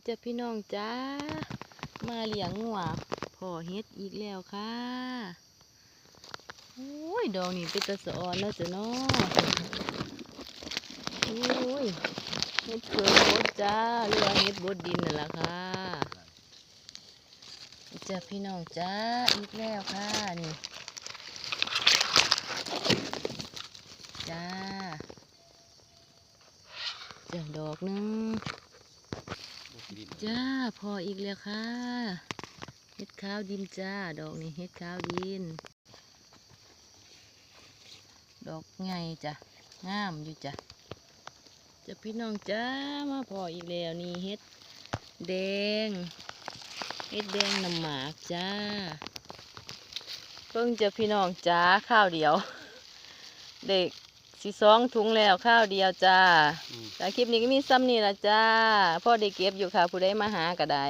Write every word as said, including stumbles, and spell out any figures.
จ้ะพี่น้องจ้า มาเลี้ยงงัว พ้อเห็ดอีกแล้วค่ะ โอ้ย ดอกนี้เป็นตาสะออนเนาะจ้ะเนาะ โอ้ย เห็ดเผิ่นบดจ้า หรือว่าเห็ดบดดินนั่นล่ะค่ะ จ้ะพี่น้องจ้า อีกแล้วค่ะนี่ จ้า จ้ะ ดอกหนึ่ง จ้า พ้ออีกแล้วค่ะ เห็ดขาวดินจ้า ดอกนี้เห็ดขาวดิน ดอกใหญ่จ้ะ งามอยู่จ้ะ จ้ะพี่น้องจ้า มาพ้ออีกแล้วนี่ เห็ดแดง เห็ดแดงน้ำหมากจ้า เบิ่งจ้ะพี่น้องจ้า คราวเดียว ได้สิสองถุงแล้ว คราวเดียวจ้า อืม จ้ะ คลิปนี้ก็มีส่ำนี้ล่ะจ้า พอได้เก็บอยู่ค่ะ ผู้ใดมาหาก็ได้